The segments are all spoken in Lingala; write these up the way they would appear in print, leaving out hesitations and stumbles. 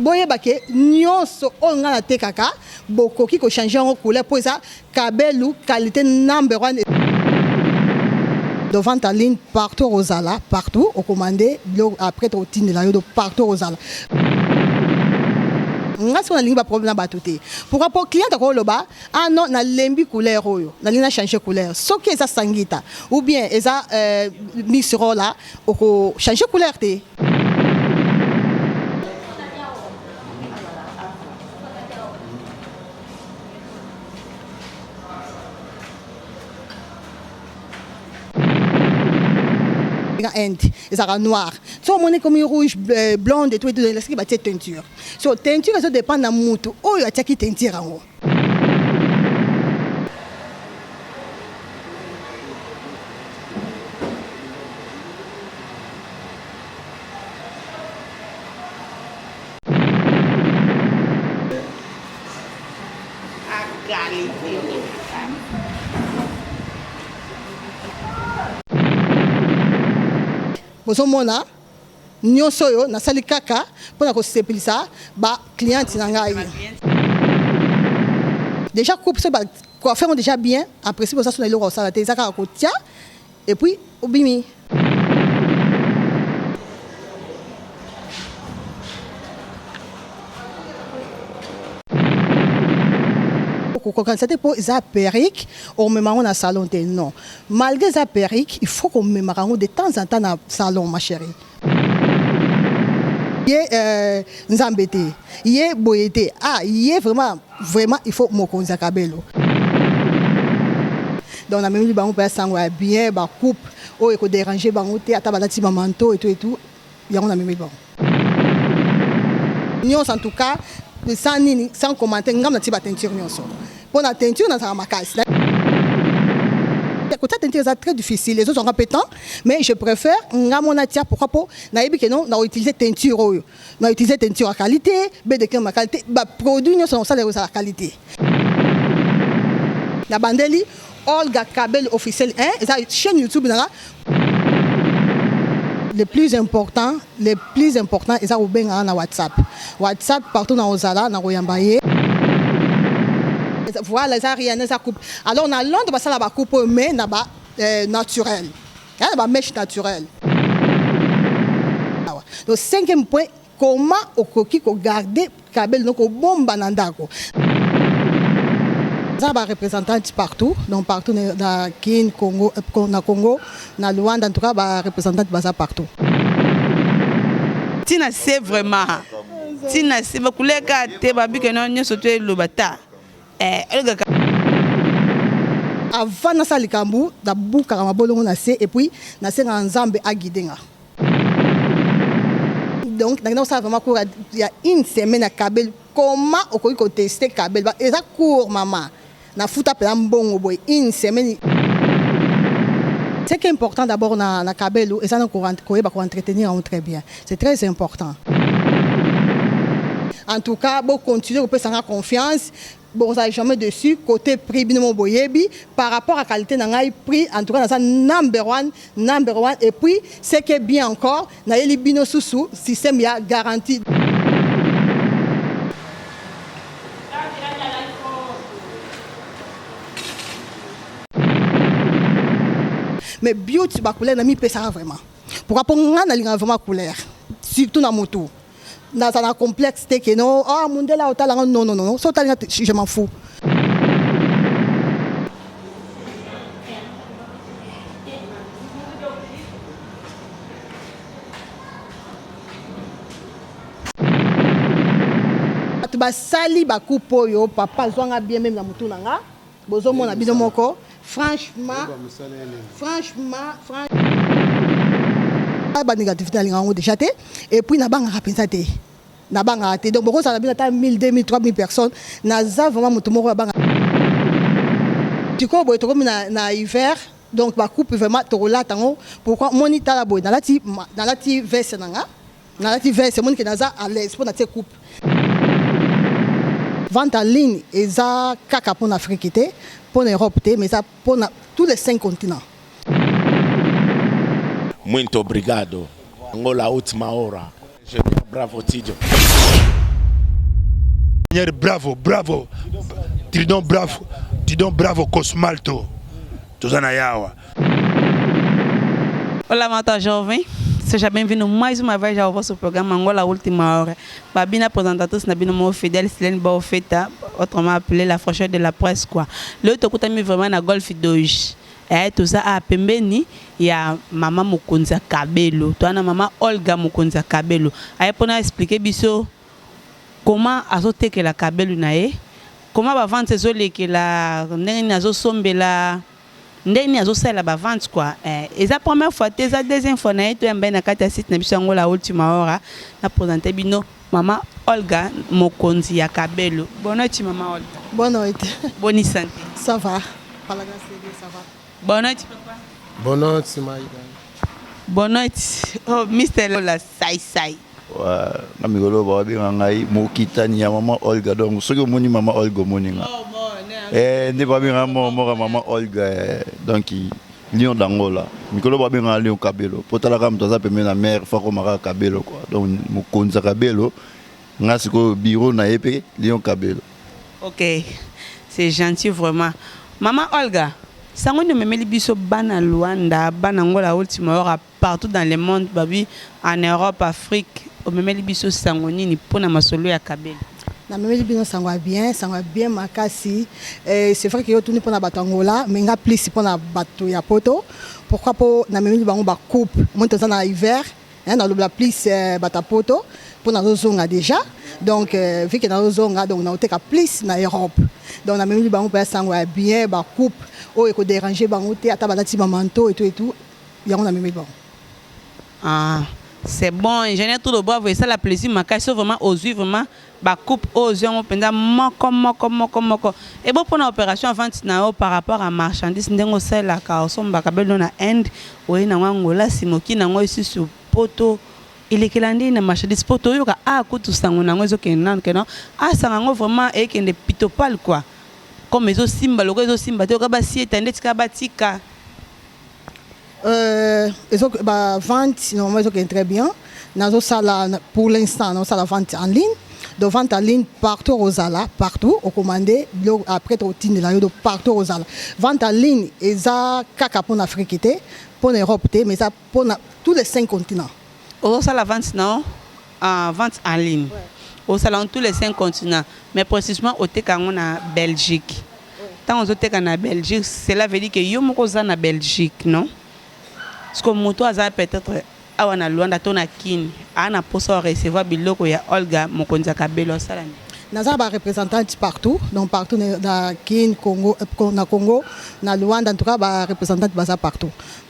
Boyeba ke nyonso oyo ngai natekaka bokoki ko changer yango couleur mpo eza kabelu qualité number one. De vente en ligne partout okozala, partout okomande biloko après tokotindela yo, donc partout okozala. Nga sikoyo nalingi ba problème na bato te. Pourquoi? Po cliente akoloba ah non nalembi couleur oyo, nalingi na changer couleur. Soki eza sangita ou bien eza euh, mix rola, oko changer couleur te. Inde ezalaka noir, so omoni ekomi rouge, euh, blonde et tout et tout, soki batie teinture, so teinture ezo dépendre na mutu oyo atiaki teinture yango. Bozomona nyonso oyo nasali kaka mpona kosepelisa ba cliente na ngai. Déjà coupe so ba coiffe yango déjà bien, en principe oza so na eloko ya kosala te, eza kaka kotia et puis obimi. Kokanisa te mpo eza perruque omema yango na salon te, non. Malgré eza perruque, il faut komemaka yango de temps en temps na salon, ma chérie. Ye euh, nzambe te, ye boye te, ah ye vraiment vraiment il faut mokonzi ya kabelo. Donc namemeli bango mpenza sango ya bien, ba coupe oyo ekoderange bango te, ata balati ba manteau et tout et tout, yango namemeli bango nyonso. En tout cas sans nini, sans commenter, ngam natie ba teinture nyonso mpo na teinture nazalaka makasi. Kotia teinture eza très difficile, ezozwanga mpe temps, mais je préfère nga mona tia. Pourquoi? Mpo nayebi ke non, na utiliser teinture oyo, na utiliser teinture ya qualité, B de crème ya qualité, baproduit nyonso na kosala ezala qualité. Na bandeli Olga Kabel officiel 1, eza chaîne YouTube nanga. Le plus important, le plus important eza kobengaka na WhatsApp. WhatsApp partout na ozala na koyamba ye. Voilà, eza rien, eza coupe. Alors na Londres basala ba coupe oyo, mais na ba euh, naturel, na ba mèche naturelle. Donc cinquième point, comment okoki kogarder kabelo no, kobomba na ndako. Eza ba représentante partout, donc partout na Kin, Congo, na Congo, na Luanda, en tout cas ba représentante baza partout. Ntina se vraiment ntina se bakuleka te, babike no nyonso to eloba ta olekaka. Avant nasala likambo, nabukaka mabolongo na se et puis nasengaka Nzambe aguide nga. Donc nakenda kosala vraiment cours ya une semaine ya kabel, comment okoki koteste kabel. Eza cours mama nafuta mpenza mbongo boye, une semaine. Ce qui est important d'abord na kabelo eza na koyeba koentretenir yango très bien, c'est très important. En tout cas bocontinue kopesanga confiance, bozala jamais dessus. Côté prix, bino mo boyebi par rapport à qualité na ngai, prix en tout cas naza number one, number one. Et puis ce qui est bien encore, nayeli bino susu système ya garantie. Mais beauty bacouleur na mipesaka vraiment. Pourquoi? Mpo nga nalingaka vraiment couleur, surtout na motu. Naza na complexe te ke no, ah mundele otalanga, non non non, so otalinga, je m'en fous. Bato basali bacoupe oyo, papa azwanga bien même na motu na nga, bozomona bino moko. Franchement, franchement, franchement, banégativité nalinga yango déjà te. Et puis nabangaka mpenza te, nabangaka te. Donc bokozala bino ata 1000, 2000, 3000 personnes, naza vraiment moto moko abanga. Sikoyo boye tokomi na hiver, donc bacoupe vraiment tokolata yango. Pourquoi? Moni, tala boye, nalati veste na nga, nalati veste, moni ke naza à l'aise mpo natie coupe. Vente en ligne eza kaka mpona Afrique te, mpona Europe te, mais eza mpona tous les cinq continents. Muito obrigado. Angola, última hora. Bravo, Tidio. Ingénieur Bravo, bravo. Tridon Bravo, Tridon Bravo Cosmalto. Toza na yawa. Olá, malta jovem. Seja bem-vindo mais uma vez ao vosso programa Angola Última Hora. Babina apresentatrice na bino mo fidèle Silène Baofeta, autrement appelée la fraîcheur de la presse quoi. Le tokutami vraiment na Golf Doge. Eh toza a pembeni ya mama mokonzi ya Kabelo. Toza na mama Olga mokonzi ya Kabelo. Aye pona expliquer biso comment azotekela kabelo na ye, comment ba vente ezolekela, ndenge nini azosombela, ndenge nini azosalela ba vente quoi. Eh, eza première fois te, eza deuxième fois na ye toyamba ye na kati ya site na biso yango la Ultima Hora na présenter bino mama Olga mokonzi ya Kabelo. Bonne noite mama Olga. Bonne noite. Bonne santé. Ça va. Par la grâce de Dieu, ça va. Bonne noite papa. Bonne noite Maïda. Bonne noite. Oh Mr. Lola Sai Sai. Na mikolo babenga ngai mokitani ya mama Olga, donc soki omoni mama Olga omoni nga. Eh, nde babenga moko moko ya mama Olga, eh, donc Lion d'Angola. Mikolo babenga Lion Kabelo po talaka moto aza pembeni na mer, fa koma kaka Kabelo quoi. Donc mokonzi ya Kabelo nga sikoyo bureau na ye mpe Lion Kabelo. Ok, c'est gentil vraiment. Maman Olga, sango nini omemeli biso bana Luanda, bana Angola Ultima Hora partout dans le monde, babi en Europe, Afrique, omemeli biso sango nini mpona masolo ya Kabelo? Namemeli bino sango ya bien, sango ya bien makasi. Eh, c'est vrai que yo tuni mpona bato Angola, mais nga plus mpona bato ya poto. Pourquoi? Mpo namemeli bango bacoupe moi toza na hiver, hein, nalobela plus eh, bato ya poto mpo nazozonga déjà. Donc euh, vu que nazozonga, donc naoteka plus na Europe. Donc namemeli bango mpenza sango ya bien, bacoupe oyo ekodéranger bango te ata balati bamanteau et tout et tout. Yango namemeli bango. Ah, c'est bon, ingénieur tout le bravo, et ça la plaisir makasi so vraiment ozwi vraiment bacoupe oyo ozwi yango mpenza moko moko moko moko. Ebo mpona opération vente na yo par rapport à marchandise, ndenge osalelaka, osombaka belo na Inde, oye nango Angola, nsima oki nango lisusu poto, elekela ndenge na marchandise po toyoka a kutu sango nango ezokende nanu keno asanga yango vraiment ekende pitopale quoi, comme ezosimba lokola ezosimba te, oka basieta ndeti kaka batika. Ba vente normalement ezokende très bien. Nazosala pour l'instant, nazosala vente en ligne. Donc vente en ligne, partout ozala, partout ocommande biloko, après totindela yo. Donc partout ozala, vente en ligne eza kaka mpona Afrique te, mpona Europe te, mais eza mpona tous les cinq continents. Ozosala vente na en vente en ligne, osala tous les cinq continents, mais précisément oteka yango na Belgique. Ntango ozoteka na Belgique, cela veut dire que yo moko oza na Belgique, non? Parce que moto aza peut-être awa na Luanda to na Kini, aa na mposa recevoir biloko ya Olga mokonzi ya Kabelo, asala nini? Naza na bareprésentante partout, donc partout na Kin, Congo, na Congo, na Luanda. En tout cas bareprésentante baza partout.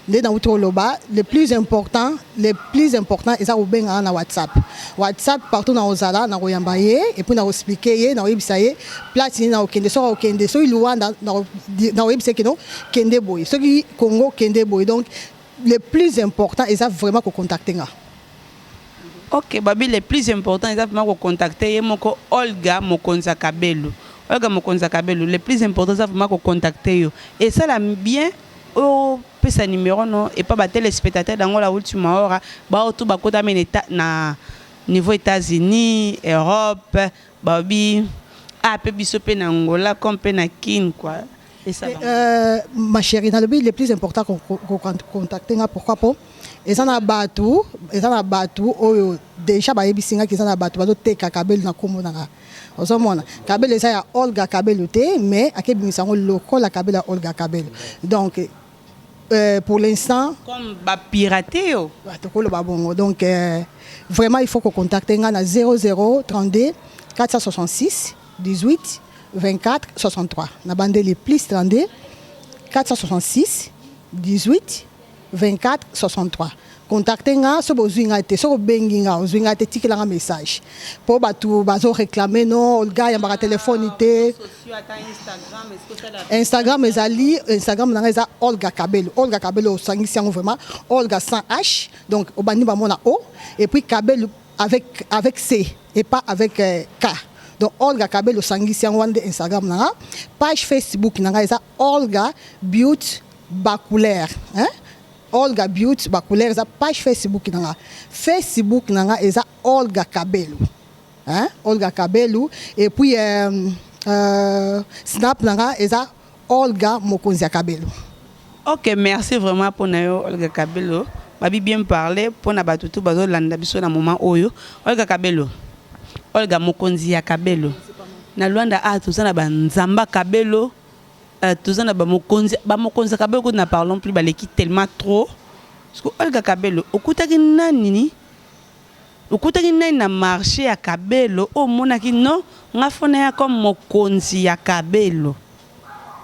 Nde nauti koloba, le plus important, le plus important eza kobengaka na WhatsApp. WhatsApp, partout na kozala, na koyamba ye et puis na koexpliquer ye, na koyebisa ye place nini na kokende. Soki akokende, soki Luanda, na koyebisa ye keno kende boye, soki Congo, kende boye. Donc le plus important eza vraiment kocontacte nga. Ok, babi le plus important eza vraiment kocontacte ye moko Olga mokonzi ya Kabelo. Olga mokonzi ya Kabelo, le plus important eza vraiment kocontacte yo. Esala bien opesa numéro no epa batéléspectateur d'Angola Ultima Hora, baoyo bakotami na niveau États-Unis, Europe, babi a mpe biso mpe na Angola comme mpe na Kine quoi. Ma chérie, nalobi le plus important contacte nga. Pourquoi? Po eza na bato, eza na bato oyo déjà bayebisi ngaki eza na bato bazoteka kabelo na nkombo na nga. Ozomona kabelo eza ya Olga Kabelo te, mais akebimisa yango lokola kabelo ya Olga Kabelo. Donc pour l'instant comme bapirate yo. Tokoloba bongo. Donc vraiment il faut kocontacte nga na 00 32 466 18 24 63. Na bandeli plus 32 466 18 24 63. Contacte nga. So bozwi nga te, soki obengi nga ozwi nga te, tikelanga message, mpo bato bazoréclame no Olga yambaka telefone te. Instagram ezali, Instagram na nga eza Olga Kabelo. Olga Kabelo, osangisi yango vraiment Olga sans H, donc obandi bamona O et puis Kabelo avec C et pas avec K. Donc Olga Kabelo, osangisi yango wana nde Instagram na nga. Page Facebook na nga eza Olga Beauty Bacouleur, hein? Olga Beauty Bacouleur eza page Facebook na nga. Facebook na nga eza Olga Kabelo. Hein? Olga Kabelu. Et puis, snap na nga eza Olga Mokonzi ya Kabelu. Ok, merci vraiment mpona yo, Olga Kabelo. Babi bien parlé mpona bato tu bazolanda biso na moment oyo. Olga Kabelo, Olga Mokonzi ya Kabelo na Lwanda, a toza na banzamba Kabelo, toza na bamokonzi, bamokonzi ya Kabelo kutu na parlons plus, baleki tellement trop. Parce que Olga Kabelo, okutaki nani, okutaki nani na marché ya Kabelo oyo omonaki: "Non, nga faut naya comme mokonzi ya Kabelo"?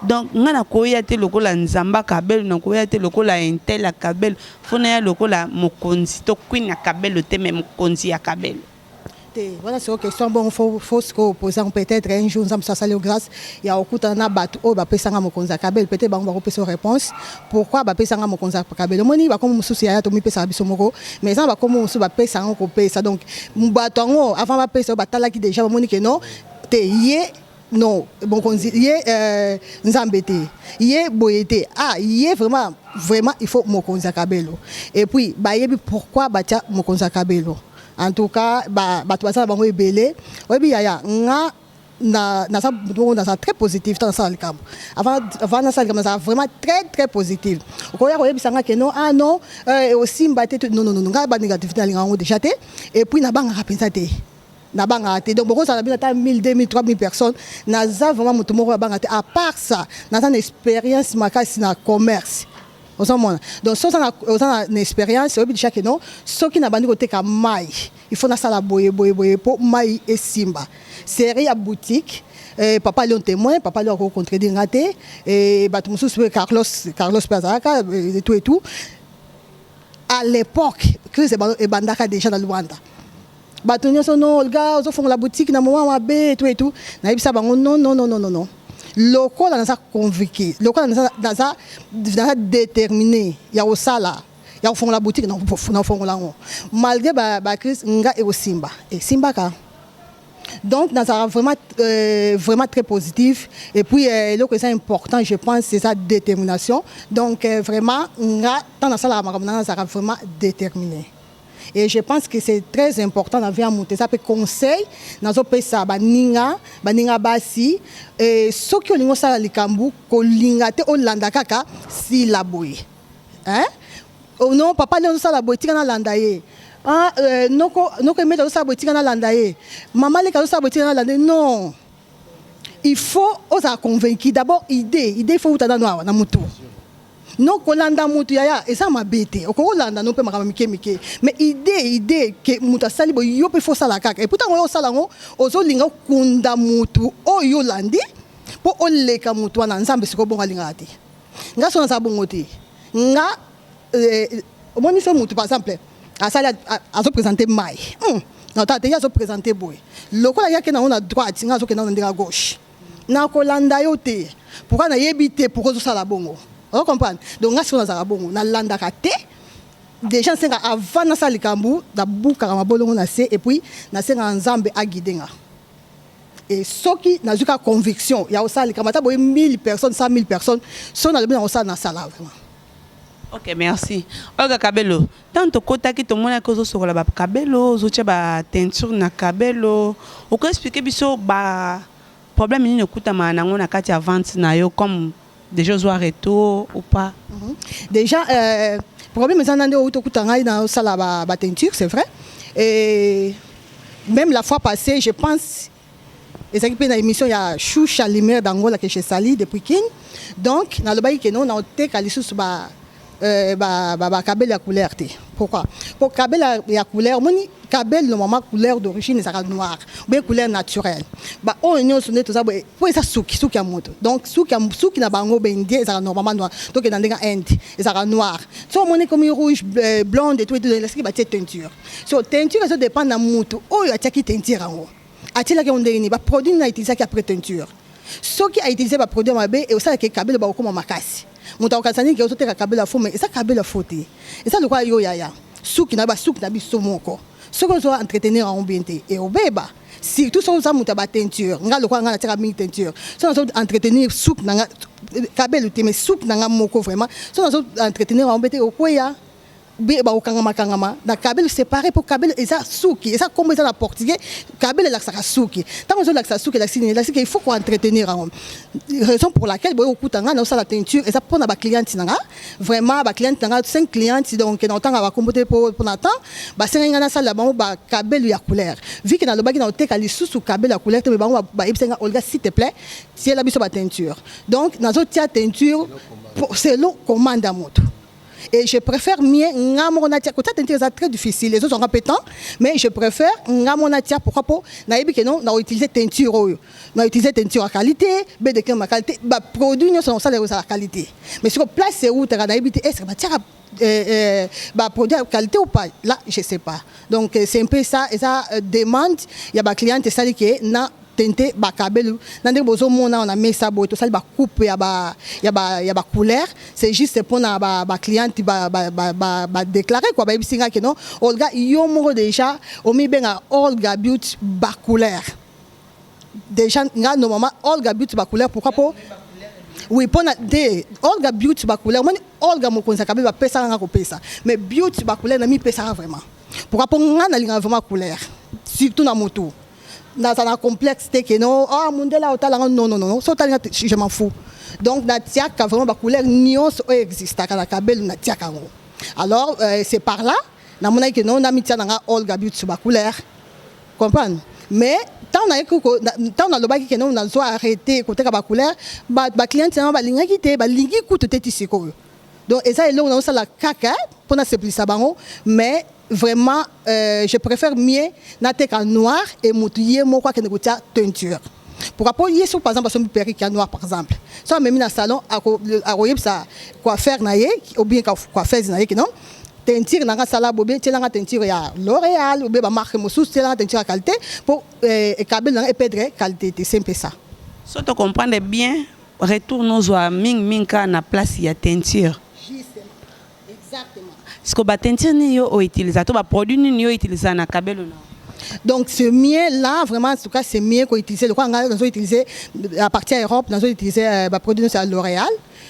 Donc nga nakoya te lokola nzambe Kabelo, nakoya te lokola intel ya Kabelo, faut naya lokola mokonzi to queen ya Kabelo te, mais mokonzi ya Kabelo. Te, wana sikoyo question bongo faut sikoyo opposant. Peut-être un jour Nzambe so asali yo grâce ya kokutana na bato oyo bapesanga mokonzi ya Kabelo, peut-être bango bakopesa yo réponse pourquoi bapesanga mokonzi ya Kabelo. Omoni, bakombo mosusu yaya tomipesaka biso moko, mais eza na bakombo mosusu bapesa yango kopesa. Donc bato yango, avant bapesa oyo, batalaki déjà, bamoni ke non te, ye non mokonzi ye, Nzambe te, ye boye te. Ah, ye vraiment, vraiment il faut mokonzi ya Kabelo. Et puis bayebi pourquoi batia mokonzi ya Kabelo. En tout cas, bato baza na bango ebele. Oyebi yaya, nga na naza bongo, naza très positif. Ntango nasala likambo, avant nasala likambo, nazala vraiment très très positive. Okoya koyebisa nga ke non, ah non, osimba te. Non, non, non, ngai banégativité nalinga yango déjà te. Et puis nabangaka mpenza te, nabangaka te. Donc bokozala bino ata 1000, 2000, 3000 personnes, naza vraiment moto moko abanga te. À part ça, naza na expérience makasi na commerce, ozomona. Donc so oza na expérience, oyebi déjà ke non, soki nabandi koteka mai, il faut nasala boye boye boye mpo mai esimba. Série ya boutique, papa Lion témoin, papa Lion akocontredire nga te. Bato mosusu mpe, Carlos, Carlos mpe azalaka et tout et tout. À l'époque, crise ebandaka déjà na Lwanda. Bato nyonso: "Non, Olga, ozofongola boutique na moment mabe", et tout et tout. Nayebisa bango: "Non, non, non, non, non, non." Lokola naza convaincu, lokola naza déterminé ya kosala, ya kofongola boutique, nakofongola yango malgré bacrise. Nga ekosimba, esimbaka. Donc nazalaka vraiment, vraiment très positif. Et puis eloko eza important, je pense, c'est sa détermination. Donc vraiment, nga ntango nasalaka makambo na nga, nazalaka vraiment déterminé et je pense que c'est très important na vie ya moto. Eza mpe conseil nazopesa baninga, baninga basi: soki olingi osala likambo, kolinga te olanda kaka sila boye, hein? Oh non, papa nde ozosala boye, tika nalanda ye. Ah, noko, noko emeti azosala boye, tika nalanda ye. Mama leka azosala boye, tika nalanda ye. Non, il faut ozala convaincu d'abord. Idée, il faut uta nano awa na mutu. Non, kolanda mutu, yaya, eza mabe te. Okoki kolanda no mpe makambo mike mike, mais idée ke mutu asali boye, yo mpe faut osala kaka. Et puis ntango oyo osala yango, ozolinga okunda mutu oyo olandi mpo oleka mutu wana. Nzambe sikoyo bongo alingaka te. Nga so naza bongo te. Nga omoni, so mutu par exemple asali, azoprésente mai, na te, ye azoprésente boye, lokola yake nango na droite, nga azokende na ndenge ya gauche, nakolanda yo te. Pourquoi? Nayebi te pourquoi ozosala bongo, ozo comprendre. Donc nga sikoyo nazalaka bongo, nalandaka te. Déjà nasenga, avant nasala likambo, nabukaka mabolongo na se et puis nasengaka Nzambe aguide nga. Et soki nazwi kaka conviction ya kosala likambo, ata boye 1000 personnes, 100 000 personnes, so nalobi na kosala, nasala vraiment. Ok, merci Olga Kabelo. Ntango tokɔtaki, tomonaki ozosokola bakabelo, ozotia bateinture na kabelo. Okoexplike biso baproblème nini okutamaka nango na kati ya vente na yo, comme déjà ozwa retour ou pas? Déjà, problème eza na nde outi okuta ngai nasala bateinture, c'est vrai. Et même la fois passée, je pense ezalaki mpe na émission ya Choucha Lumière d'Angola que je sali depuis Kin. Donc nalobaki ke non, naoteka lisusu ba bakabelo ya couleur te. Pourquoi? Po kabelo ya couleur, omoni, kabelo normalement couleur d'origine ezalaka noir ou bien couleur naturelle. Baoyo nyonso nde toza boye po eza suki, suki ya moto. Donc suki na bango baindien ezalaka normalement noir. Tokenda ndenge Inde, ezalaka noir. So omoni komi rouge, blonde et tout et tout, elasiki batie teinture. So teinture ezodépendre na motu oyo atiaki teinture yango, atielaki yango ndenge nini, baproduit nini autilisaki après teinture. Soki autilize baproduit mabe, osalaka kabelo bakokóma makasi. Moto akokanisa nini? Ke ozoteka kabelo ya faux, mais eza kabelo ya faux te. Eza lokola yo yaya, suki na basuki na biso moko, soki ozo entretenir yango bien te, eobeba. Surtout soki oza moto ya bateinture. Nga lokola nga natiaka mingi teinture, so nazo entretenir suki na nga, kabelo te, mais suki na nga moko vraiment, so nazo entretenir yango bien te, okweya. Bakokangama kangama na kabelo séparé, mpo kabelo eza suki, eza kombo, eza na portugais. Kabelo elakisaka suki. Ntango ezolakisa suki, elakisi nini? Elakisi ke il faut koentretenir yango. Raison pour laquelle boye kokuta nga naosala teinture, eza mpona bacliente na nga. Vraiment, bacliente na nga, 5 clientes, donc na otanga bakombo te mpona temps. Basengaki nga nasalela bango bakabelo ya couleur. Vu que nalobaki na oteka lisusu kabelo ya couleur te, mais bango bayebisaki nga: "Olga, s'il te plaît, tiela biso bateinture." Donc nazotia teinture selon commande ya moto et je préfère mieux nga moko natia. Kotia teinture eza très difficile, ezozwanga mpe temps, mais je préfère nga moko natia. Pourquoi? Mpo nayebi ke non, na utiliser teinture oyo, na utiliser teinture ya qualité, BD crème ya qualité, baproduit nyonso na kosala ezala qualité. Mais siko place eutaka, nayebi te est ce que batiaka baproduit ya qualité ou pas, là je sais pas. Donc c'est un peu ça. Eza demande ya bacliente esali ke na tente bakabelu na ndenge bozomona na mesa boye. Tosali bacoupe ya bacouleur, c'est juste mpona bacliente badéclare quoi. Bayebisi nga ke non, Olga, yo moko déjà omibenga Olga Beauty bacouleur. Déjà nga normalement Olga Beauty bacouleur. Pourquoi? Po oui, mpona de Olga Beauty bacouleur. Omoni, Olga mokonzi akabe bapesaka nga kopesa, mais Beauty bacouleur na mipesaka vraiment. Pourquoi? Mpo nga nalingaka vraiment couleur, surtout na motu. Naza na complexe te ke no, ah, mundele otalanga. Non, non, non, so otalinga, je m'en fous. Donc natiaka vraiment bacouleur nyonso oyo existaka na kabelu, natiaka yango. Alors c'est par là namonaki ke no, namitia nanga Olga Beauty bacouleur, comprendre. Mais ntango nayeki, ntango nalobaki ke no, nazwa arrêté koteka bacouleur, bacliente nanga balingaki te, balingi kutu te ti sikoyo. Donc eza eloko naosala kaka mpona sepelisa bango, mais vraiment je préfère mieux nateka noir et motu ye moko akende kotia teinture. Pourquoi? Po ye so, par exemple, asombi perruque ya noir, par exemple, so amemi na salon, akoyebisa coiffeur na ye ou bien coiffeuse na ye ke non, teinture nanga sala bobe, tielanga teinture ya L'Oréal ou bien bamarque mosusu, tielanga teinture ya qualité po ekabeli nanga eperdre qualité te. C'est un peu ça. So tocomprendre bien, retour nozwa mingimingi kaka na place ya teinture? Justement, exactement. Siko bateinture nini yo outiliza to baproduit nini yo outiliza na kabelo na? Donc c'est mieux là, vraiment, en tout cas, c'est mieux qu'on utilise le quoi. Nous utiliser à partir d'Europe, nous utiliser bah, produit c'est L'Oréal.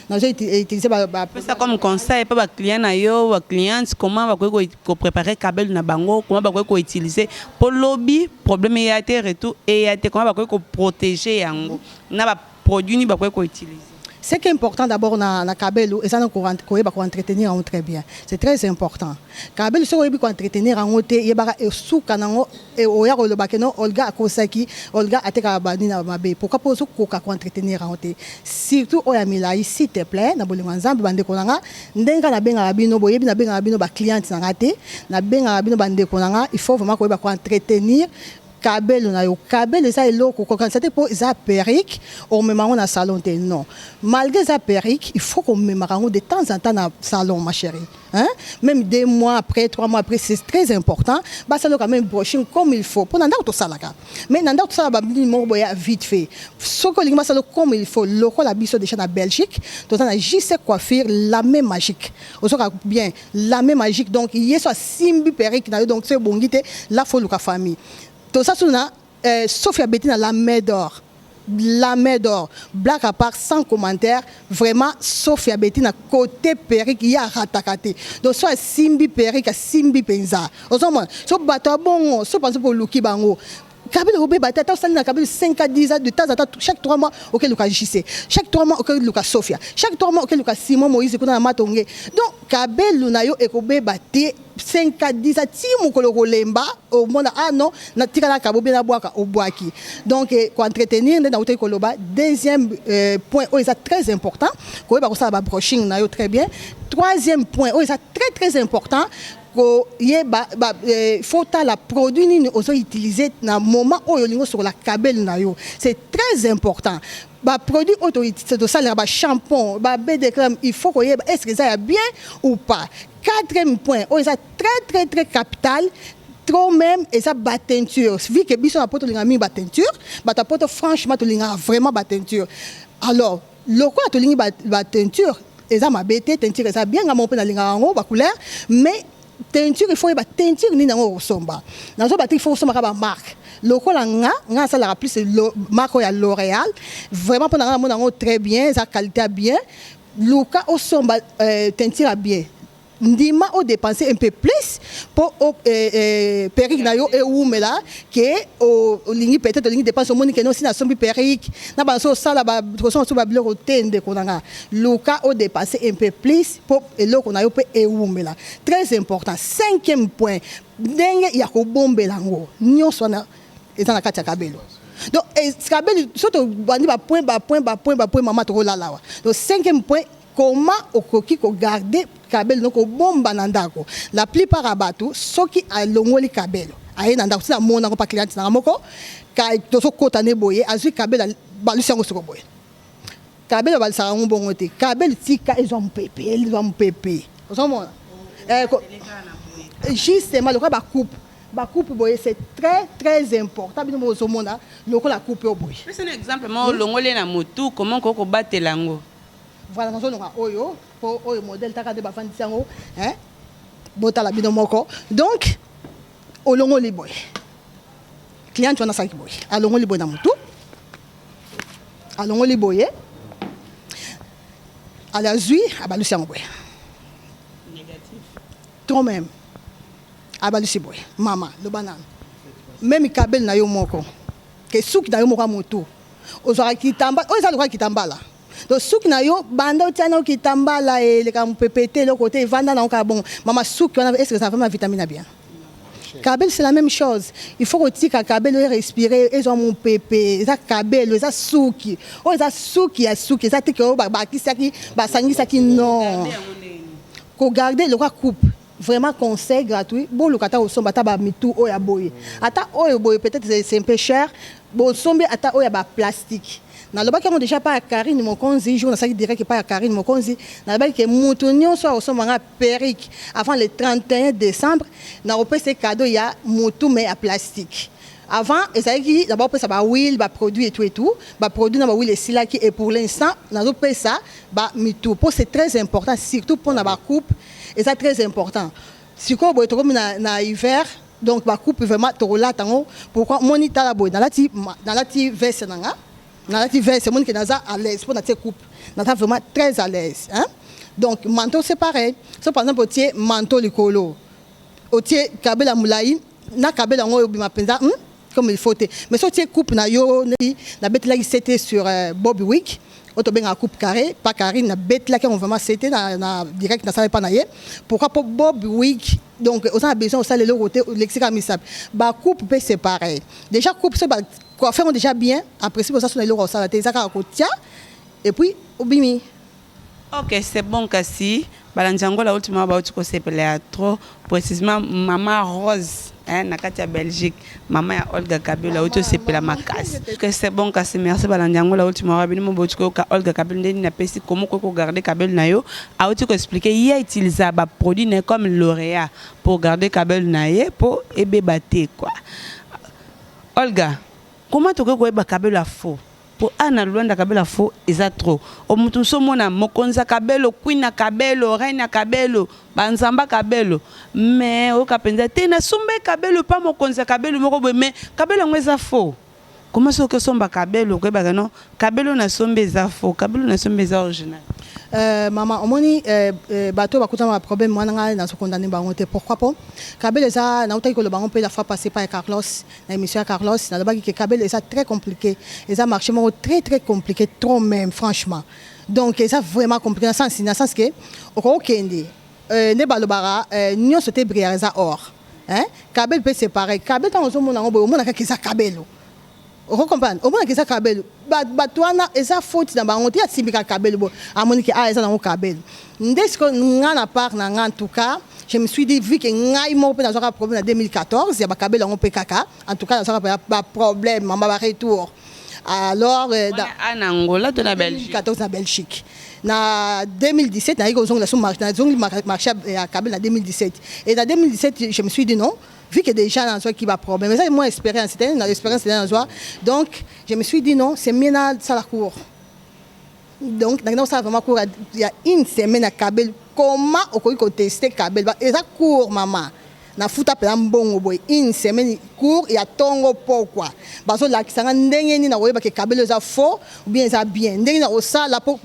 Nous utiliser bah, pesa comme conseil mpe baclient na yo, bacliente, comment bakoki kopréparer kabelo na bango, comment bakoki koutiliser mpo lobi problème eya te, retour eya te, comment bakoki koprotéger yango na baproduit nini bakoki koutiliser? Ce qui est important d'abord na kabelo, eza na koyeba koentretenir yango très bien. C'est très important. Kabelo, soki oyebi koentretenir yango te, yebaka esuka nango oya koloba ke no, Olga akosaki, Olga atekaka banini na mabe. Pourquoi? Mpo ozokoka koentretenir yango te, surtout oyo ya milai. S'il te plaît, na bolingo ya Nzambe, bandeko na nga, ndenge nabengaka bino, boyebi nabengaka bino bacliente na nga te, nabengaka bino bandeko na nga. Il faut vraiment koyeba koentretenir kabelo na yo. Kabelo eza eloko kokanisa te mpo eza perruque, omema yango na salon te. Non, malgré eza perruque, il faut komemaka yango de temps en temps na salon, ma chérie, hein? Même 2 mois après, 3 mois après, c'est très important basala quand même brushing comme il faut. Mpo na ndako tosalaka, mais na ndako tosala babini moko boya vite fait. Soki olingi basala comme il faut, lokola biso déjà na Belgique toza na JC Coiffure, la main magique, ozoka bien, la main magique. Donc ye so asimbi perruque na yo, donc so ebongi te, la faut luka famille. Toza so na Sophia Betty na la main d'or, la main d'or, blague à part, sans commentaire, vraiment Sophia Betty na côté perruque, ye arataka te. Donc so asimbi perruque, asimbi mpenza. Ozomona so bato ya bongo, so par exemple oluki bango, kabila obeba te. Ata osali na kabila 5 à 10 ans, de temps en temps, chaque 3 mois okeluka JC, chaque 3 mois okeluka Sofia, chaque 3 mois okeluka Simon Moïse kuna na Matonge. Donc kabelu na yo ekobeba te 5 à 10 ans, ti mokolo kolemba, omona: "Ah non, natikala kabo bien, nabwaka." Obwaki. Donc koentretenir nde nautaki koloba. Deuxième point oyo eza très important, koyeba kosala babrushing na yo très bien. Troisième point oyo eza très très important, koyeba faut tala produit nini ozoutiliser na moment oyo olingi osokola kabele na yo. C'est très important. Baproduit oyo tosalelaka, bashampoo, baBD crème, il faut koyeba est ce que eza ya bien ou pas. Quatrième point oyo eza très très très capital, trop même, eza bateinture. Vu que biso na po tolingaka mingi bateinture, bato ya poto, franchement, tolingaka vraiment bateinture. Alors lokola tolingi bateinture, eza mabe te, teinture eza bien, nga moko mpe nalingaka yango, bacouleur. Mais teinture, il faut oyeba teinture nini yango okosomba. Nazoba te il faut osombaka bamarque. Lokola nga asalaka plus marque oyo ya L'Oréal. Vraiment, mpo na nga, namona yango très bien, eza qualité ya bien. Luka osomba teinture ya bien. Ndima odépenser un peu plus mpo perruque na yo ewumela ke olingi peut-être olingi dépense, omoni kende osi nasombi perruque na bana so osala kosomba so babiloko te. Ndeko na nga, luka odépenser un peu plus mpo eloko na yo mpe ewumela. Très important, cinquième point, ndenge ya kobombela yango. Nyonso wana eza na kati ya kabelo. Donc kabelo, so tobandi bapoint, bapoint, bapoint, bapoint, mama, tokolala awa. Donc cinquième point, comment okoki kogarder kabelo, no kobomba na ndako. La plupart ya bato, soki alongoli kabelo, aye na ndako, tina monango pa cliente nanga moko, tozokota ne boye, azwi kabelo, balusi yango soko boye. Kabelo balisaka yango bongo te. Kabelo, tika ezwa mopepe, ezwa mopepe. Ozomona justement lokola bacoupe, bacoupe boye, c'est très très important. Bino bozomona lokola coupe oyo boye. Pesa na exemple moko, olongoli na motu, comment okoki kobatela yango? Voilà, nazolonga oyo mpo oyo modèle taka nde bafandisi yango, botala bino moko. Donc olongoli boye, cliente wana asalaki boye, alongoli boye na motu, alongoli boye, ale azwi, abalusi yango boye. Trop même, abalusi boye. Mama, loba nano, même kabele na yo moko ke suki na yo moko ya motu, ozwaka kitamba oyo eza lokola kitambala. Donc suki na yo, banda otia na yo kitambala, eleka mopepe te, eloko te, evanda nango kaka bongo. Mama, suki wana, est ce que ça vraiment vitamine ya bien? Kabelo, c'est la même chose. Il faut kotika kabelo erespirer, ezwa mopepe. Eza kabelo, eza suki oyo, eza suki ya suki, eza te ke oyo bakisaki, basangisaki, non. Kogarder lokola coupe, vraiment conseil gratuit: boluka ata kosomba ata bamitu oyo ya boye, ata oyo boye, peut-être c'est un peu cher, bosombi ata oyo ya baplastique. Nalobaki yango déjà pa ya Karine Mokonzi, jour nasalaki direct pa ya Karine Mokonzi, nalobaki ke moto nyonso akosomba nga perruque avant le 31 décembre, nakopesa cadeau ya motu mais ya plastique. Avant ezalaki d'abord opesa bahuile, baproduit et tout et tout. Baproduit na bahuile esilaki et pour l'instant nazopesa bamitu mpo c'est très important, surtout mpona bacoupe, eza très important. Sikoyo boye tokomi na hiver, donc bacoupe vraiment tokolata yango. Pourquoi? Moni, tala boye, nalati veste na nga, nalati veste, moni ke naza à l'aise mpo natie coupe, naza vraiment très à l'aise, hein? Donc manteau, c'est pareil. So par exemple otie manteau likolo, otie kabela molai na kabela yango oyo obima mpenza comme il faut te. Mais so otie coupe na yo, neti nabetelaki sete sur bob wig oyo tobengaka coupe carré pa Karine, nabetelaki yango vraiment sete na direct nasala epa na ye. Pourquoi? Mpo bob wig, donc oza na besoin osala eloko te, olekisi kaka misapi. Bacoupe mpe c'est pareil. Déjà coupe, so bacoiffe yango déjà bien, en principe oza so na eloko osala te, eza kaka kotia et puis obimi. Ok, c'est bon. Kasi balandi yango, la ultima bauti kosepela ya trop, précisément mama Rose, hein, na kati ya Belgique, mama ya Olga Kabelo, auti osepela makasi. Ok, c'est bon. Kasi merci balandi yango, la ultima wa bino mo bauti koyoka Olga Kabelo ndeni napesi komo koki kogarder kabelo na yo. Auti koexpliquer ye autiliser baproduit na ye comme lauréat pour garder kabelo na ye mpo ebeba te quoi. Olga, comment tokoki koyeba kabelo ya faux? Po ana Lwanda kabelo ya faux eza trop. Omoto mosu omona mokonzi ya kabelo, queen ya kabelo, reine ya kabelo, banzamba kabelo, mais oyoka mpenza te nasomba kabelo mpa mokonzi ya kabelo moko boye, mais kabelo yango eza faux. Comment soki osomba kabelo okoyebaka non, kabelo nasombi eza faux, kabelo nasombi eza original? Mama, omoni bato bakutana baproblème wana, ngai nazokondane bango te. Pourquoi? Po kabelo eza, nautaki koloba bango mpe la fois passé pa ya Carlos, na émission ya Carlos, nalobaki ke kabelo eza très compliqué, eza marché moko très très compliqué, trop même, franchement. Donc eza vraiment compliqué na sens ke okokokende nde balobaka nyonso te brillard eza or, hein? Kabelo mpe c'est pareil. Kabelo, ntango ozomona yango boye, omona kaka eza kabelo, okocomprendre, omonaka eza kabelo. Bato wana eza faute na bango te. Asimbika kabelo boye, amoniki a eza nango kabelo. Nde sikoyo nga na part na nga, en tout cas je me suis dit, vu que ngai moko mpe nazwaka problème na 2014 ya bakabelo yango mpe kaka, en tout cas nazwaka baproblème, mama, baretour. Alors na Angola to na Belgique? 2014 na Belgique. Na 2017 nayaki kozongela so, nazongi marché ya kabelo na 2017. Et na 2017, je me suis dit non, vu que déjà nazwaki baproblème, eza moi expérience te, na expérience te nazwa. Donc je me suis dit non, c'est mieux nasala cours. Donc nakenda kosala vraiment cours ya une semaine ya kabelo, comment okoki kotester kabelo. Eza cours, mama. Nafuta mpenza mbongo boye une semaine, cours ya ntongo pokwa, bazolakisa nga ndenge nini nakoyeba ke kabelo eza faux ou bien eza bien, ndenge nini nakosala mpo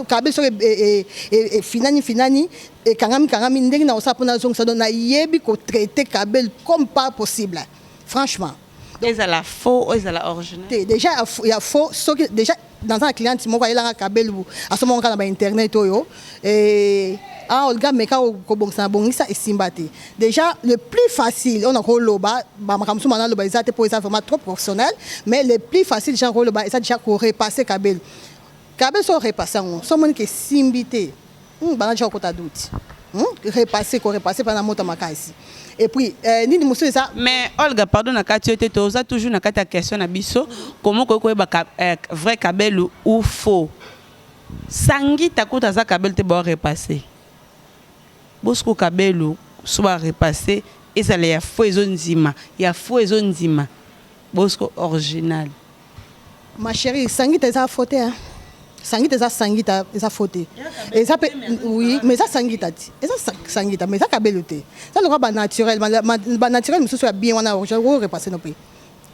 kabelo soki efinani finani, ekangami kangami, ndenge nakosala mpo nazongisa. Donc nayebi kotraiter kabelo comme pas possible, franchement. Ezala faux, ezala original. Te, déjà ya faux, soki déjà naza na cliente moko ayelanga kabelu, asomaka kaka na bainternet oyo. Ah, Olga, meka kobongisa na bongisa, esimba te. Déjà le plus facile oyo nakoloba, bamakambo mosusu naloba eza te mpo eza vraiment trop professionnel, mais le plus facile déjà koloba eza déjà korepasser kabelu. Kabelu so orepasser yango, so omoni ke esimbi te, bana déjà kokota doute. Repasser, korepasser mpana moto makasi. Et puis nini mosusu eza? Mais Olga, pardon na kati yo te, toza toujours na kati ya question na biso: comment koki koyeba vrai kabelu ou faux? Sangita kuta aza kabelu te, baorepasser bosiko kabelu so barepasser, ezala ya faux ezondima, ya faux ezondima, bosiko original. Ma chérie, sangita eza faux te, hein? Sangita eza sangita, eza faux te. Eza mpe oui, mais eza sangita ti, eza sangita, mais eza kabelo te. Eza lokola banaturel, banaturel mosusu ya bien wana oyo repasser no mpe,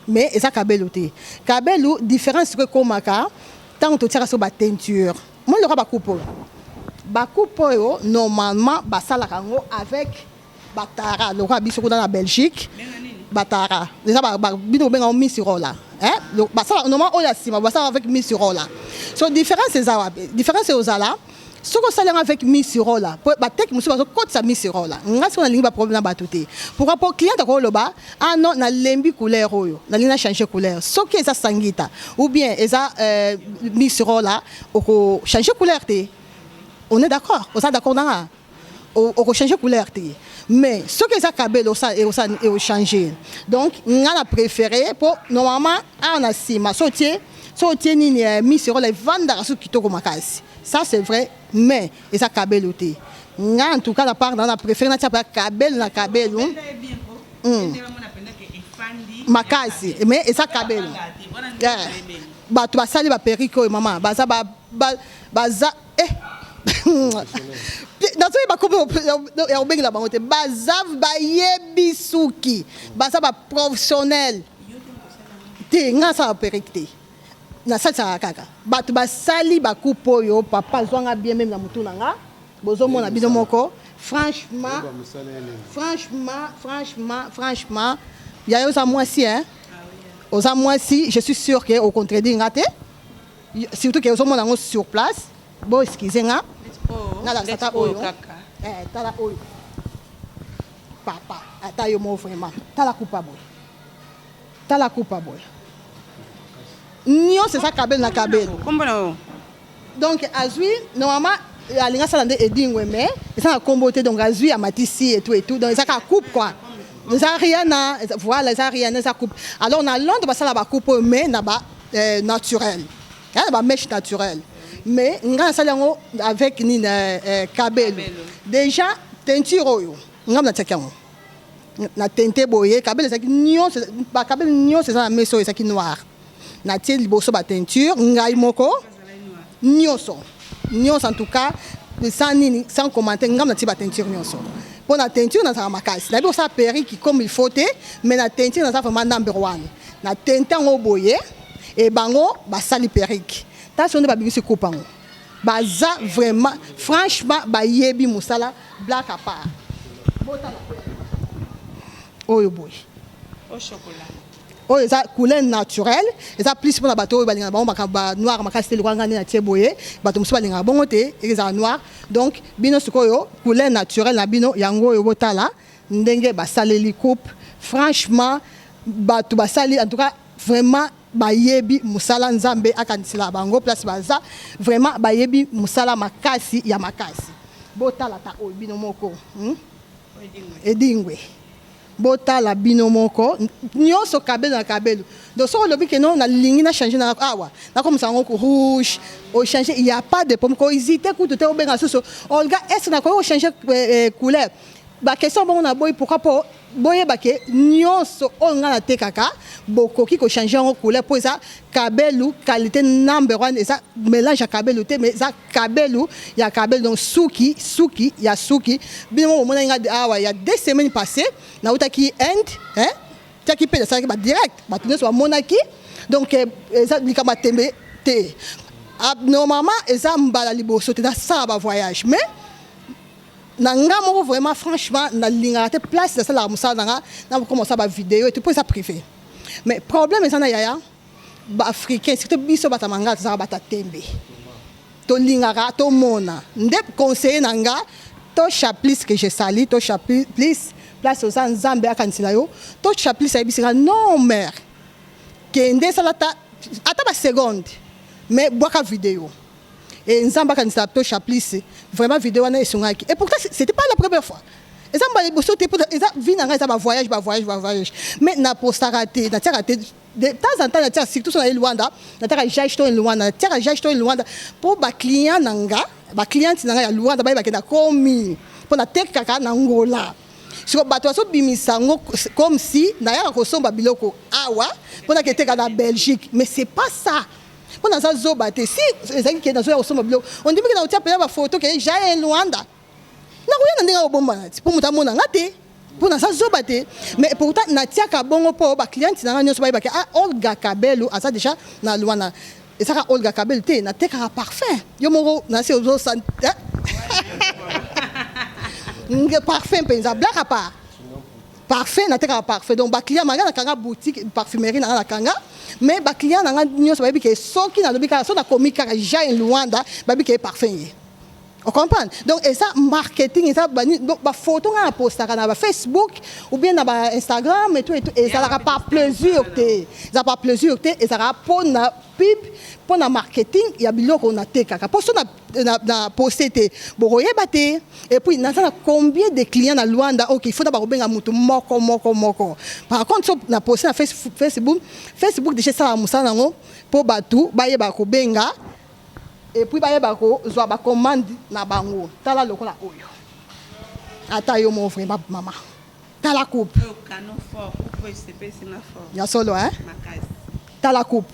mais eza kabelo te. Kabelu différence sikoyo ekomaka ntango totiaka so bateinture. Moi lokola bacoupe oyo, bacoupe oyo normalement basalaka yango avec batara, lokola biso kuna na Belgique batara eza bino kobenga ngo roller. Basala normalement oyo ya nsima, basala avec miss roller. So différence eza wapi? Différence ozala soki osali yango avec miss roller, po bateki mosusu bazokotisa miss roller. Nga soki nalingi baproblème na bato te. Pourquoi? Po client akoloba: "Ah non, nalembi couleur oyo, nalingi na changer couleur." Soki eza sangita ou bien eza miss roller, okochange couleur te. On est d'accord? Oza d'accord nanga? Okochange couleur te, mais soki eza kabelo, ekochange. Donc nga na préféré, mpo normalement awa na nsima so otie, so otie nini, miss roller, evandaka so kitoko makasi, ça c'est vrai, mais eza kabelo te. Nga en tout cas na part na préféré natia mpe kabelo na kabelo makasi, mais eza kabelo. Bato basali baperruque oyo, mama, baza baza nazoyeba kombo ya kobengela bango te. Baza bayebi suki, baza baprofessionnel te. Nga asala baperruque te, nasalisaka kaka bato basali bacoupe oyo. Papa azwanga bien même na motu na nga, bozomona bino moko. Franchement, franchement, franchement, franchement, yaya, oza mwasi, hein? Oza mwasi, je suis sûr ke ocontredire nga te, surtout ke ozomona yango sur place. Bo excuse nga, nalakisa ta oyo. Tala oyo, papa, ata yo mo vraiment, tala coupe boye, tala coupe boye, nyonso eza kabelo na kabelo. Donc azwi normalement alingi asala nde edingwe, mais eza na nkombo te. Donc azwi amatisi et tout et tout. Donc eza kaka coupe quoi, eza rien. Voilà, eza rien, eza coupe. Alors na Londres basala bacoupe oyo, mais na ba naturel, ya na bamèche naturel, mais nga nasali yango avec nini, kabelo. Déjà teinture oyo nga natiaki yango na teinte boye. Kabelo ezalaki nyonso, bakabelo nyonso eza na mesa oyo ezalaki noir. Natie liboso bateinture ngai moko, nyonso nyonso. En tout cas, sans nini, sans commentaire, ngai natie bateinture nyonso. Mpo na teinture nazalaka makasi, nayebi kosala perruque comme il faut te, mais na teinture naza vraiment number one. Na teinte yango boye, e bango basali perruque tasi nde babimisi coupe yango. Baza vraiment, franchement, bayebi mosala, blague à part. Botala oyo boye, oyo eza couleur naturelle, eza plus mpona bato oyo balingaka bango makambo banoir makasi te. Lokola ngai nde natie boye, bato mosusu balingaka bongo te, ezala noir. Donc bino sikoyo couleur naturelle na bino yango oyo. Botala ndenge basaleli coupe. Franchement, bato basali, en tout cas vraiment bayebi mosala. Nzambe akanisela bango place baza, vraiment bayebi mosala makasi ya makasi. Botala ta oyo bino moko, Edingwe, botala bino moko, nyonso kabelo na kabelo. Donc soki olobi ke non, nalingi na change na awa, nakomisa yango rouge, ochange, il y a pas de problème. Kohésite kutu te, obenga susu: "Olga, est ce nakoki kochange couleur?" Baquestion bongo na boyi. Pourquoi? Po Boyeba ke nionso oyo nga natekaka bokoki ko changer yango couleur po eza kabelu qualite number one, eza melange ya kabelu te mais eza kabelu ya kabelu, donc suki suki ya suki. Bino moko bomonaki nga awa ya 2 semaines passées, nawutaki Inde, hein, tiaki mpe nasalaki ba direct, bato nyonso bamonaki. Donc eza likambo ya tembe te. Normalement eza mbala liboso te nasala ba voyage, mais na nga moko vraiment, franchement, nalingaka te place nasalaka mosala na nga nakokoma kosala bavideo et tout, mpo eza privé. Mais problème eza na yaya baafricain, surtout biso bato ya mangala, tozalaka bato ya tembe, tolingaka tomona. Nde conseiller na nga Tosha Plus, que je salue, Tosha Plus, place oza, Nzambe akanisela yo. Tosha Plus ayebisi nga: "Non mare, kende esala ata ata baseconde, mais bwaka video." Et Nzambe akanisela Tosha Plus, vraiment video wana esungaki. Et pourtant c'était pas la première fois, eza mbala liboso te, eza vie na ngai, eza bavoyage, bavoyage, bavoyage, mais napostaka te, natiaka te. De temps en temps natiaka, surtout so naye Luanda, natiaka "Já estou em Luanda", natiaka "Já estou em Luanda" mpo baclient na nga, bacliente na ngai ya Luanda bayebake nakomi, mpo natekaka na Ngola. Siko bato bazobimisa yango comme si nayaka kosomba biloko awa mpo naketeka na Belgique, mais c'est pas ça, mpo naza zoba te. Si ezalaki ke nazoya kosomba biloko, ondimiki na kotia mpena bafoto ke "Já em Luanda", nakoya na ndenge akobombana ti mpo moto amona nga te, mpo naza zoba te. Mais pourtant natiaka bongo mpo bacliente na nga nyonso bayebake: "Ah, Olga Kabelo aza déjà na Luanda." Ezaka Olga Kabelo te, natekaka parfum. Yo moko nasi ozosa parfum mpenza, blague à part, parfum, natekaka parfum. Donc baclient manga nakanga boutique parfumerie nanga nakanga, mais baclient nanga nyonso bayebi ke soki nalobi kaka, so nakomi kaka "Já em Luanda", bayebi ke parfum ye. Ocomprendre? Donc eza marketing, eza bafoto nga napostaka na bafacebook ou bien na bainstagram et tout et tout, ezalaka par plaisir te, eza par plaisir te, ezalaka mpo na pub, mpo na marketing ya biloko natekaka. Mpo so na poste te, bokoyeba te. Et puis naza na combien de clients na Luanda? Ok, il faut na bakobenga motu moko moko moko. Par contre so na poste na Facebook, Facebook déjà esalaka mosala nango mpo bato bayeba kobenga et puis bayeba kozwa bacommande na bango. Tala lokola oyo, ata yo mo vraiment, mama, tala coupe. Ya solo, hein? Tala coupe.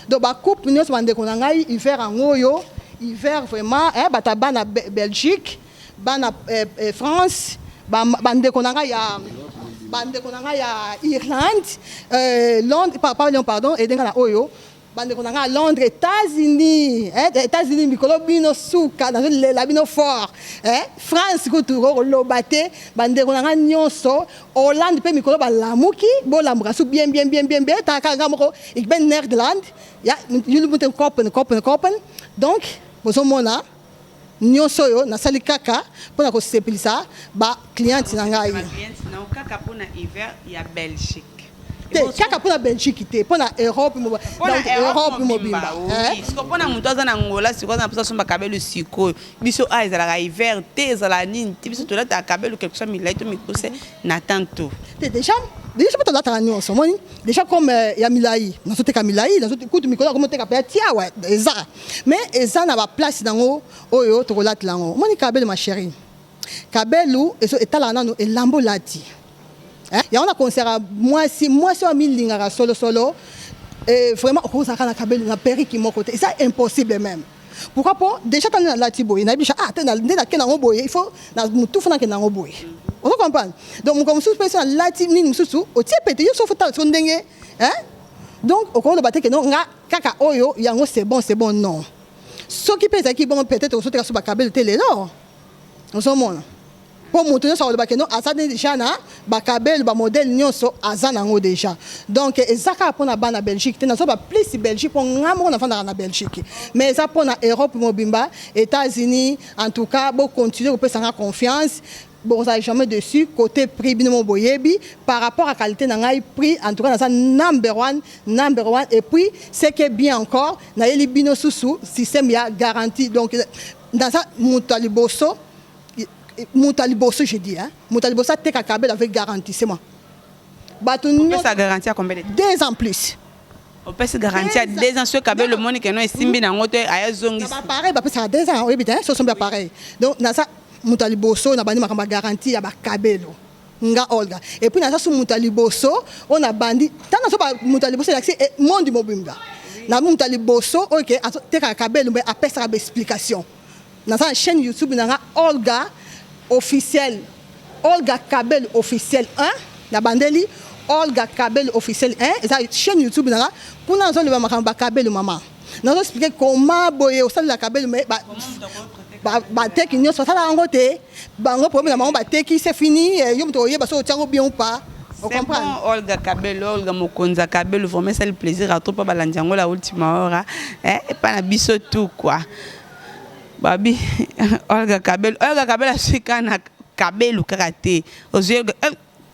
Donc bacoupe nyonso, bandeko na ngai, hiver yango oyo, hiver vraiment, eh, bato ya bana Belgique, bana France, bandeko na ngai ya Irlande, Londres, pardon, pardon, edenga na oyo, bandeko na ngai ya Londres, États-Unis, eh, États-Unis mikolo bino suka, nazolela bino fort, eh, France kutu koloba te, bandeko na ngai nyonso, Hollande mpe mikolo balamuki, bolamuka su bien bien bien bien bien. Taka nga moko, ik ben Nederland, ja, jullie moeten kopen, kopen, kopen. Donc bozomona nyonso oyo nasali kaka mpona kosepelisa bacliente na ngai. Kaka mpona hiver ya Belgique? Te, kaka mpona Belgique te, mpona Europe, Europe mobimba. Siko mpona moto aza na Ngola sikoyo, aza na mposa asomba kabelo sikoyo, biso a ezalaka hiver te, ezala nini te, biso tolataka kabelo quelque soit milai to mikuse na tanto. Te, déjà mpo tolataka nyonso, omoni déjà comme ya milai, nazoteka milai, kutu mikolo akomoteka mpe ya tiawa eza, mais eza na baplace nango oyo tokolatela yango. Omoni kabelo, ma chérie, kabelu etalaka nano elamba olati yango. Na concert, mwasi, mwasi oyo amilingaka solosolo, vraiment okozalaka na kabelu na perruque moko te, eza impossible même. Pourquoi? Po déjà tani nalati boye, nayebi ah te, nde nakende yango boye, il faut na motu fo nakende yango boye, ozo comprendre? Donc mokolo mosusu mpe so nalati nini mosusu, otie pete yo so fotala so ndenge. Donc okoloba te ke no, nga kaka oyo yango, c'est bon, c'est bon, non. Soki mpe ezalaki bongo, peut-être osoteka so bakabelo te lelo. Ozomona, mpo moto nyonso akoloba ke no, aza déjà na bakabelo, bamodele nyonso aza nango déjà. Donc eza kaka mpona bana Belgique te, nazoba plus Belgique mpo nga moko nafandaka na Belgique, mais eza mpona Europe mobimba, États-Unis. En tout cas bocontinue kopesanga confiance, bozala jamais dessus. Côté prix, bino mo boyebi par rapport à qualité na ngai, prix en tout cas naza number one, number one. Et puis ce qui est bien encore, nayeli bino susu système ya garantie. Donc naza moto ya liboso, moto ya liboso, je dis, hein, moto ya liboso ateka kabelo avec garantie, c'est moi. Bato nyonso garantie ya combien de 2 ans plus. Opesi garantie ya 2 ans, soki kabelo omoni keno esimbi nango te, aya zongisa. Baappareil bapesaka 2 ans, oyebi te, so osombi appareil. Donc naza moto ya liboso na bandi makambo ya garantie ya bakabelo. Nga Olga, et puis naza su moto ya liboso oyo nabandi ntango nazoba moto ya liboso elakisi monde mobimba na moto ya liboso oyo ke azotekaka kabelo mpe apesaka baexplication. Naza na chaîne YouTube na nga, Olga Officiel, Olga Kabelo Officiel 1. Nabandeli Olga Kabelo Officiel 1, eza chaîne YouTube na nga. Kuna nazoloba makambo bakabelo, mama, nazoexpliquer comment boye osalela kabelo. Mais bateki nyonso basala yango te. Bango problème na bango, bateki, c'est fini. Yo moto oyeba soki otiango bien ou pas. C'est bon, Olga Kabelo, Olga Mokonza Kabelo, vraiment c'est le plaisir à trop pas balandi yango la ultima hora. Eh, pas na biso tout quoi. Babi Olga Kabelo, Olga Kabelo asika na Kabelo kaka te. Ozwi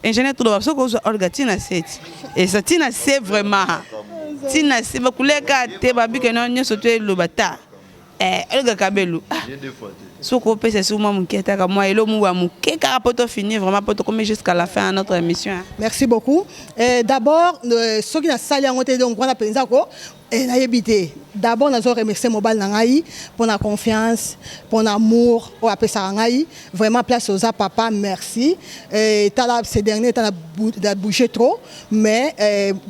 ingénieur tout soki ozwa Olga tina seti. Eza tina se vraiment. Tina se bakuleka te babi ke non nyonso to eloba ta. Eh, Olga Kabelo. Ah. Soki opesa soki mwa moke ataka mwa elo mu ya moke kaka po tofinir vraiment, po tokomi jusqu'à la fin ya notre émission, hein. Merci beaucoup. D'abord soki nasali yango te, donc wana mpenza ko nayebi te. D'abord nazo remercier mobali na ngai mpona confiance, mpona amour oyo apesaka ngai. Vraiment, place oza, papa, merci. Tala, ces derniers temps na bouger trop, mais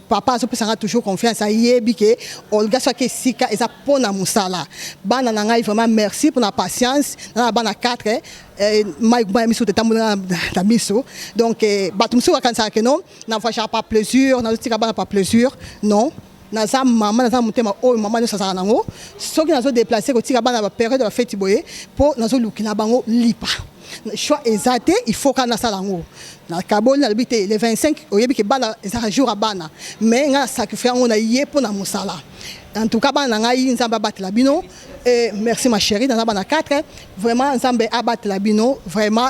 papa azopesanga toujours confiance. Ayebi ke Olga soki esika eza mpona mosala. Bana na ngai, vraiment merci mpona patience. Na na bana 4, mai mai miso te tambola na miso. Donc bato mosusu bakanisaka ke non, na voyageaka par plaisir, nazotika bana par plaisir. Non, naza mama, naza motema oyo mama nyonso azalaka nango. Soki nazodéplacer kotika bana bapériode ya bafeti boye, mpo nazolukela bango lipa, choix eza te, il faut kaka nasala yango. Nakaboli, nalobi te le 25, oyebi ke bana ezalaka jour ya bana, mais ngai nasacrifier yango na ye mpo na mosala. En tout cas, bana na ngai, Nzambe abatela bino. Merci ma chérie. Naza bana 4, vraiment Nzambe abatela bino vraiment.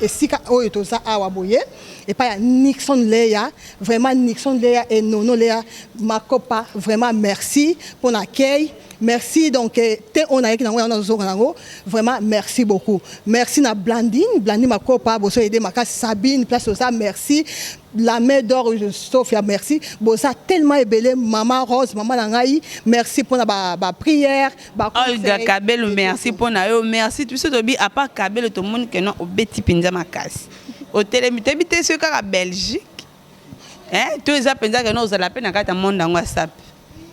Esika oyo toza awa boye epai ya Nixon Leya, vraiment Nixon Leya et Nono Leya Makopa, vraiment merci mpona accueil, merci. Donc te oyo nayaki nango, yango nazozonga nango. Vraiment merci beaucoup. Merci na Blandine, Blandine Makopa, bozo aider makasi. Sabine, place oza, merci. La Main d'Or Sophia, merci. Boza tellement ebele. Mama Rose, mama na ngai, merci mpona baprière. Ba Olga Kabelo, merci mpona yo, merci. Biso tobi à part Kabelo, tomoni ke non, obeti mpenza makasi, otelemi. Toyebi te soki kaka Belgique to eza mpenza ke non, ozala mpe na kati ya monde yango ya sape.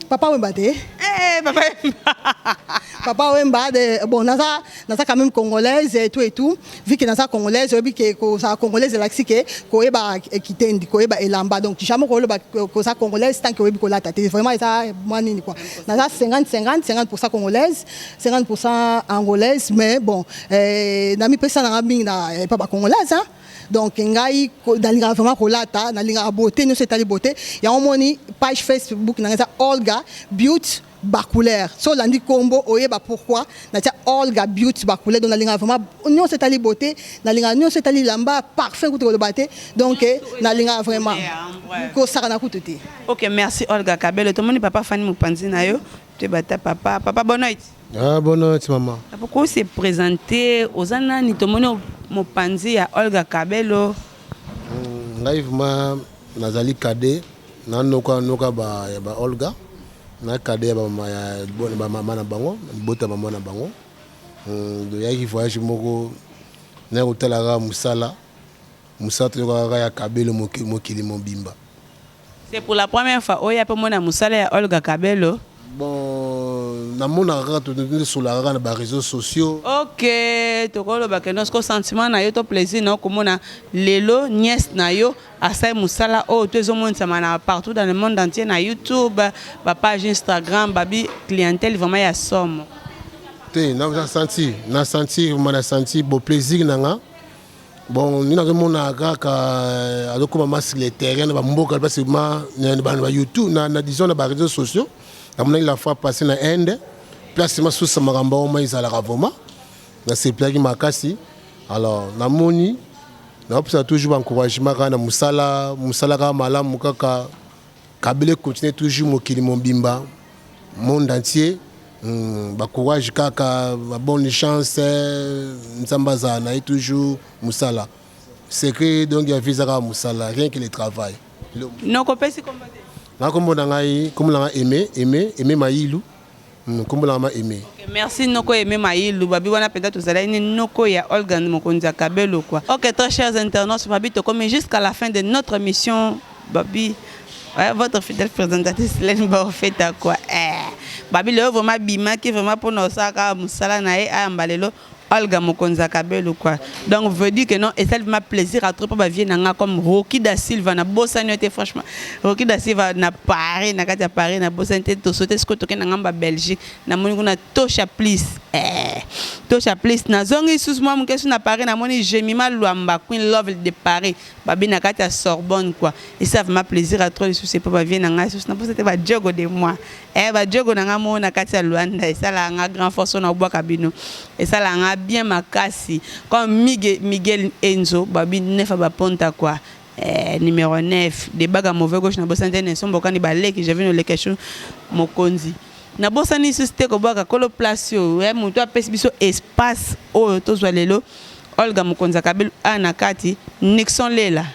Papa Wemba te. Eh, Papa Wemba. Papa Wemba de, bon, naza quand même congolaise et tout et tout. Vu que naza congolaise, oyebi ke kozala congolaise elakisi ke koyeba kitendi, koyeba elamba. Donc jamais koloba koza congolaise tant que oyebi kolata te. Vraiment eza mwa nini quoi. Naza 50 50, 50 congolaise, 50 angolaise. Mais bon, namipesa nanga mingi na epa bacongolaise, hein. Donc ngai nalingaka vraiment kolata, nalingaka beauté nyonso etali beauté. Yango moni page Facebook nanga eza Olga Beauty Bacouleur. So olandi nkombo, oyeba pourquoi natia Olga Beauty Bacouleur. Donc nalingaka vraiment nyonso etali beauté, nalingaka nyonso etali lamba, parfum kutu koloba te. Donc nalingaka vraiment kosaka na kutu te. Ok, merci Olga Kabelo. Tomoni papa Fani mopanzi na yo, toyeba ta papa. Papa, bonne noite. Ah, bonne noite, maman. Pourquoi se présenter? Oza nani? Tomoni mopanzi ya Olga Kabelo. Ngai vraiment nazali cadet na noka noka ba ya ba Olga, na cadet ya bamama ya bamama na bango, libota mama na bango. Toyaki voyage moko na kotala kaka mosala, mosala toyoka kaka ya Kabelo mokili mobimba. C'est pour la première fois oya mpe omona mosala ya Olga Kabelo? Bon, namonaka kaka, tosolaka kaka na baréseaux sociaux. Ok, tokoloba ke non, sentiment na yo to plaisir na yo komona lelo nièce na yo asali mosala oyo to ezomonisama na partout dans le monde entier, na YouTube, bapage Instagram, babi clientèle vraiment ya somo? Te, na senti vraiment, na senti bon plaisir na nga. Bon, nini, nazomona kaka azokóma ma sur le terrain na bamboka, parce ma na ba YouTube, na disons na baréseaux sociaux. Namonaki la fois passé na Inde, place masusa makambo oma ezalaka. Vraiment nasepelaki makasi. Alors namoni naopesa toujours baencouragement kaka na mosala, mosala kaka malamu, kaka Kabila continue toujours mokili mobimba, monde entier. Bacourage kaka, babonne chance, Nzambe azala na ye toujours. Mosala secret donc ya vie eza kaka mosala, rien que le travail. Nokopesi kombo te? Na kombo na ngai, kombo na ngai Aimé, Aimé, Aimé Mayilu. Nkombo na nga Aimé. Okay, merci noko Aimé Mayilu. Babi wana mpenza tozalaki ni noko ya Olga mokonzi ya Kabelo quoi. Ok, très chers internautes, babi tokomi jusqu'à la fin de notre émission. Babi, ouais, votre fidèle présentatrice Lène Baofeta quoi. Eh, babi lelo vraiment bimaki vraiment mpona osalaka mosala na ye ayamba lelo Olga mokonzi ya Kabelo quoi. Donc veut dire que non, esali vraiment plaisir à trop mpo bavieux na nga comme Rocky da Silva, na bosani yo te. Franchement, Rocky da Silva na Paris, na kati ya Paris, na bosani te. Tosote sikoyo, tokende na ngambo ya Belgique, namoni kuna Tosha Plus, eh, Tosha Plus. Nazongi lisusu mwa moke su na Paris, namoni Jemima Lwamba, Queen Love de Paris, babi na kati ya Sorbonne quoi. Esa vraiment plaisir à trop lisusu epo bavieux na ngai lisusu, naposa te, badiogo de moi, eh, badiogo na ngai moko na kati ya Luanda, esalaka nga grand force na obwaka bino, esalaka nga bien makasi comme Miguel, Miguel Enzo, babi nefa baponta quoi. Eh, numéro 9 debaga mauvais gauche, nabosani te Nelson Bokani, baleki Javino Lekeshu mokonzi. Nabosani lisusu te kobwaka kolo place oyo, eh, moto apesi biso espace oyo tozwa lelo Olga mokonzi ya Kabelo a na kati, Nixon Lela,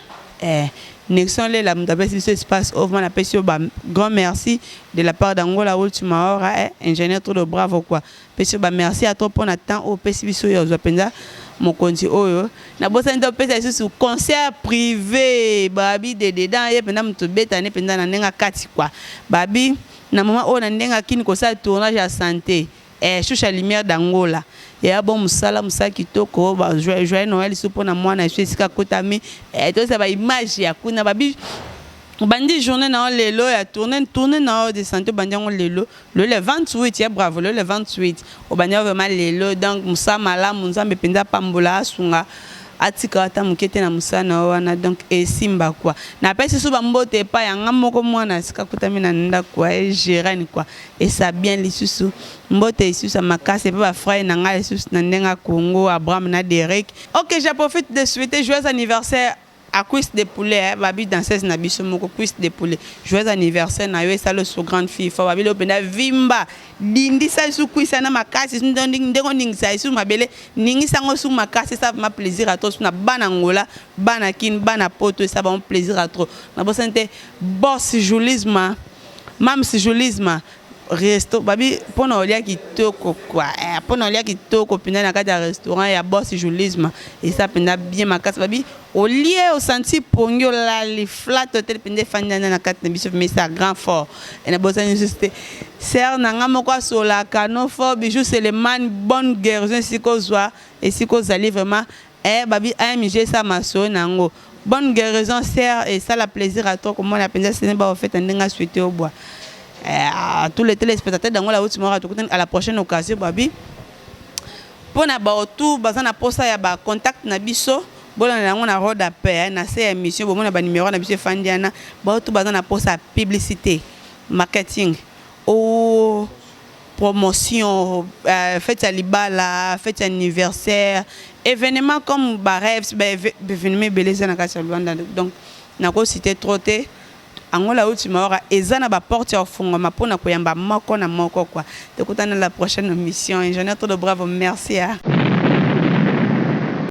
eh, Nixon Lela, moto apesi biso espace oyo, vraiment napesi yo ba grand merci de la part d'Angola Ultima Hora, eh, ingénieur Trudo Bravo quoi. Pesi yo ba merci ya trop mpona temps oyo opesi biso oyo ozwa mpenza mokonzi oyo. Nabosani te opesa lisusu concert privé, babi de dedans ye mpenza moto obetane mpenza na ndenge akati quoi. Babi na moma oyo na ndenge akini kosala tournage ya santé, eh, Shusha Lumière d'Angola eya bon mosala, mosala kitoko. Ba joyeux Noël lisusu mpona mwana esu esika akotami, eh, tozala baimage ya kuna. Babi obandi journée na yo lelo ya tourne na yo de santé, obandi yango lelo, le 28 ya bravo, le 28 obandi yango vraiment lelo. Donc mosala malamu, Nzambe mpenza apambola, asunga, atika ata moke te na mosala na yo wana. Donc esimba quoi. Napesi so bambote epai yanga moko mwana esika akutami na ndako ya gérane quoi, esa bien. Lisusu mbote lisusu ya makasi epe bafrère na ngai lisusu na ndenge ya Congo, Abraham na Derek. Ok, je profite de souhaiter joyeux anniversaire à cuisse de poulet, eh, babi danseuse na biso moko, cuisse de poulet, joyeux anniversaire na yo. Esala so grande fille fo babi lelo mpenza vimba, dindisa lisusu cuisse na makasi ndenge oningisa lisusu mabele, ningisa yango su makasi. Esa vraiment plaisir à trop na bana Ngola, bana Kini, bana Poto, esa bango plaisir à trop. Nabosani te boss Julisma, mams Julisma resto, babi mpona olia kitoko quoi, eh, mpona olia kitoko mpenza na kati ya restaurant ya boss Julisme, eza mpenza bien makasi. Babi olie, osanti pongi, olali flat, hotel mpenza efandi na kati na biso, mais esa grand fort. Nabosani lisusu te sœur na nga moko asolaka no fort, Bijou Seleman, bonne guérison esika ozwa, esika ozali vraiment, eh, babi AMG esa masolo na yango. Bonne guérison sœur, esala plaisir à toi komona mpenza sene baofeta ndenge asouhaite obwa à tous les téléspectateurs d'Angola Ultima. Tokutani à la prochaine occasion. Babi mpona baotu baza na posa ya bacontact na biso, bolanda yango na road ape na se ya émission, bomona banimero na biso efandi wana. Baotu baza na posa ya publicité, marketing o promotion, fête ya libala, fête ya anniversaire, événement comme barêves, baévénement ebele eza na kati ya Luanda. Donc nakociter trop te. Angola Ultima Hora eza na baporte ya kofungwama mpona koyamba moko na moko quoi. Tokutana la prochaine émission. Ingénieur Todo Bravo, merci, ah.